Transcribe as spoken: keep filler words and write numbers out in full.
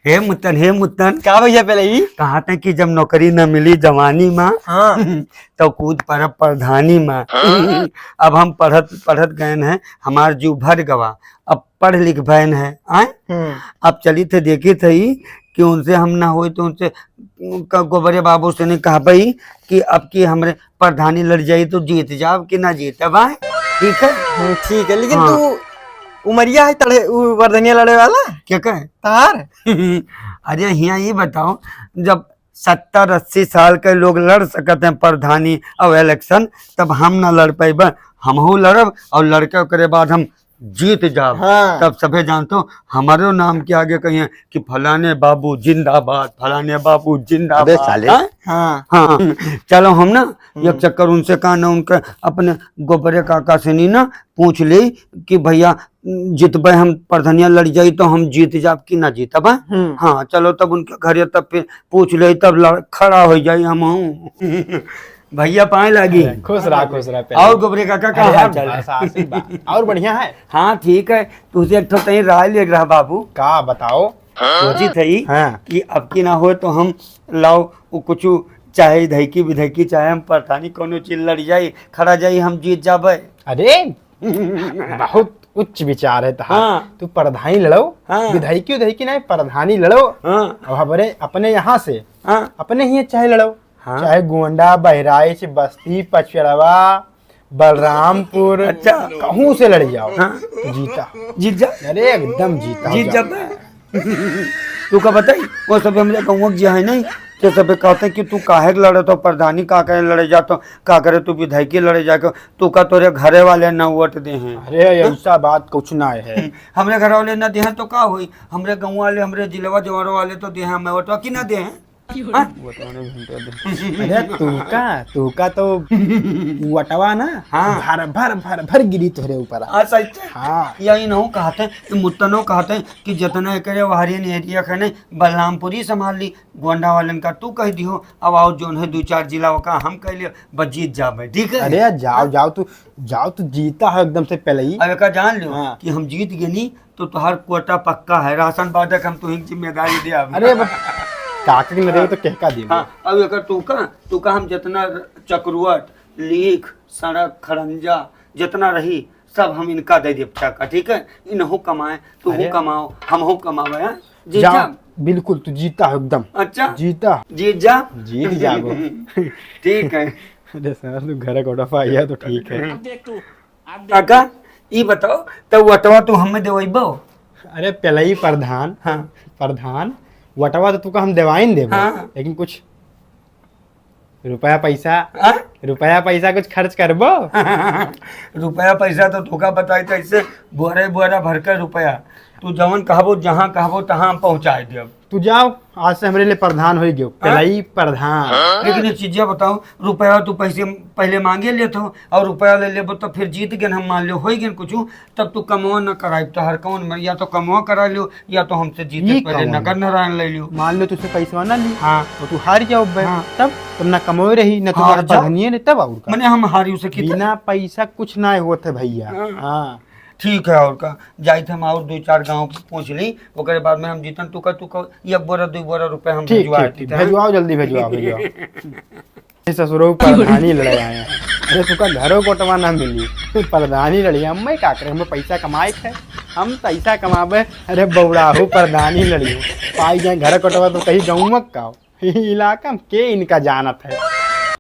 हे मुत्तन, हे मुत्तन। का भैया पहले ही? कहा थे कि जब नौकरी न मिली जवानी मा, हाँ। तो कूद पड़ब प्रधानी मा। हाँ। अब हम पढ़त, पढ़त गए हैं, हमार जीव भर गवा। अब पढ़ लिख भयन है, आए? हम्म। अब चली थे, देखी थे कि उनसे हम ना होई तो उनसे क-, गोबरे बाबू से नहीं कहा पाई कि अब की हमरे प्रधानी लड़ जाई तो जीत जाब कि ना जीतब, आए? ठीक है? हम्म, ठीक है, लेकिन हाँ। तू उमरिया है तड़े, उ वर्धनिया लड़े वाला? क्या कहे? तार? अरे हिया ये बताओ, जब सत्तर अस्सी साल के लोग लड़ सकत हैं प्रधानी और इलेक्शन, तब हम ना लड़ पाइबे। हमहू लड़ब और लड़के ओकरे बाद हम जीत जाब। हाँ। तब सभे जानतो हमारो नाम के आगे कहिए कि फलाने बाबू जिंदाबाद, फलाने बाबू जिंदाबाद। अबे साले। हाँ? हाँ। हाँ। चलो हम ना हम्म। एक चक्कर उनसे कहा ना, उनके अपने गोबरे काका से नहीं ना पूछ ले कि भैया जितबे हम प्रधनिया लड़ जाई तो हम जीत जाब कि ना जीतब, हाँ? हम्म। हाँ, चलो तब उनके घरे तब फिर पूछ ले, तब लड़-, खड़ा हो जाई हम। भैया पाए लागी। अरे, खुश रहा, खुश रहा, प्यारे। और गोबरे काका का अरे, हाल चाल? बस आशीर्वाद। और बढ़िया है? हाँ, ठीक है। तुझे एक ठो तई राय ले रहा बाबू। का बताओ? सोची थी हाँ। कि अब की ना हो तो हम लाओ वो कुछ चाहे विधायकी विधायकी चाहे हम प्रधानी कोनो चीज लड़ जाई, खड़ा जाई, हम जीत जाबे। अरे, बहुत उच्च विचार है तहार। हाँ। तू प्रधानी लड़ो, हाँ। विधायकी उधायकी नहीं, प्रधानी लड़ो। हाँ। और हमारे अपने यहाँ से, हाँ। अपने ही चाहे लड़ो, हाँ। चाहे गोंडा, बहराइच, बस्ती, पचड़वा, बलरामपुर, अच्छा। कहूँ से लड़ जाओ, हाँ। तो जीता। जीत जा। अरे एकदम जीता जीत जाओ। जाता है। तू का बताई, वो सब हमरे गाँव के जे है नहीं, तो सब कहते हैं कि तू काहे के लड़त हो, प्रधानी का करे लड़े जात हो, का करे तू विधायकी लड़े जाके, तू का तोरे घरे वाले ना वोट दे हैं। अरे, ऐसा बात कुछ ना है। हमरे घर वाले ना दे हैं तो का होई? हमरे गाँव वाले, हमरे जिलवा जवार वाले तो दे हैं, हमें वोटवा कि ना दे हैं? हाँ? वोटवा नहीं घंटा दे। अरे, तू का, तू का तो वोटवा ना, हाँ। भर, भर, भर, भर गिरी तोहरे ऊपर। हाँ, सही है। हाँ। यही नहु कहते हैं, मुत्तनो कहते हैं कि जितना एकरे वहरियन area है नहीं, बलरामपुरी संभाल ली, गोंडा वालन का तू कह दियो, अब आओ जौन है दो चार जिला ओका हम कह लियो, बस जीत जाबे, ठीक है? अरे जाओ, जाओ तू, जाओ तू जीता है एकदम से पहले ही। अब एका जान लियो हाँ। कि हम जीत गए नी, तो तोहार कोटा पक्का है, राशन बांटे के हम तुहिन जिम्मेदारी दे अब। अरे बस, काका के न देवे तो केहका देवे? हाँ, अब एकर तू का, तू का हम जितना चकरुअट, लीख, सड़क, खड़ंजा, जितना रही, सब हम इनका दे देब चाका, ठीक है? इनहू कमाए, तू अरे। कमाओ, हमहू कमावे, हैं? जीत जाओ, जा। बिल्कुल, तू जीता है एकदम। अच्छा? जीता। जीत जा। जीत जाबो। ठीक है। अरे सर, तू घर कोटा पाइया तो ठीक है। अब देख तू, अब देख काका, ई बताओ, तो वोटवा तू हमें देवइबो? अरे, पेलई प्रधान, हाँ। प्रधान, वोटवा तो तू का हम देवाइन देबो, हाँ। लेकिन कुछ रुपया पैसा, हाँ? रुपया पैसा कुछ खर्च करबो? रुपया पैसा तो तोका बताई तो ऐसे बोरे बोरा भर के रुपया। तू जवन कहबो, जहाँ कहबो, तहाँ हम पहुँचाए देब। तू जाओ, आज से हमरे लिए प्रधान हो गयो, हाँ? पेलई प्रधान। लेकिन एक चीजिया बताओ, रुपया तू पैसे पहले मांगे लेत हो और रुपया ले लेबो तो फिर जीत गेन हम, मान लो हो गेन कुछ, तब तू कमवा न कराई, तो हर कौन में या तो कमवा करा लो या तो हमसे जीते ई पहले कौन? नगर नारायण ले लियो। मान लो तुझसे पैसा ना ली, हाँ। तो तू हार जाओ बे। हाँ। तब, तब ना कमवे रही, ना हाँ, तुम्हारा जाओ। पढ़निए रही, तब और का? मने हम हारी उसे की बिना पैसा कुछ ना होत है भैया। हाँ। हाँ। ठीक है, और का? जाइत हम और दो चार गाँव के पूछ ली, ओकरे बाद में हम जीतन, तू का, तू का, एक बोरा, दो बोरा रुपए हम ठीक, भिजवा ठीक, ठीक। देते हैं। भिजवाओ, जल्दी भिजवाओ, भिजवाओ। ए ससुरो प्रधानी लड़े आए हैं। अरे, तुका घरो कोटवा ना मिली, प्रधानी लड़ी। हम मैं का करे, हमें पैसा कमाए के है, हम पैसा कमाबे। अरे, बौड़ाहू प्रधानी लड़ी, पाई जाए घर कोटवा तो कहीं गाँव का हो। इलाका में के इनका जानत है?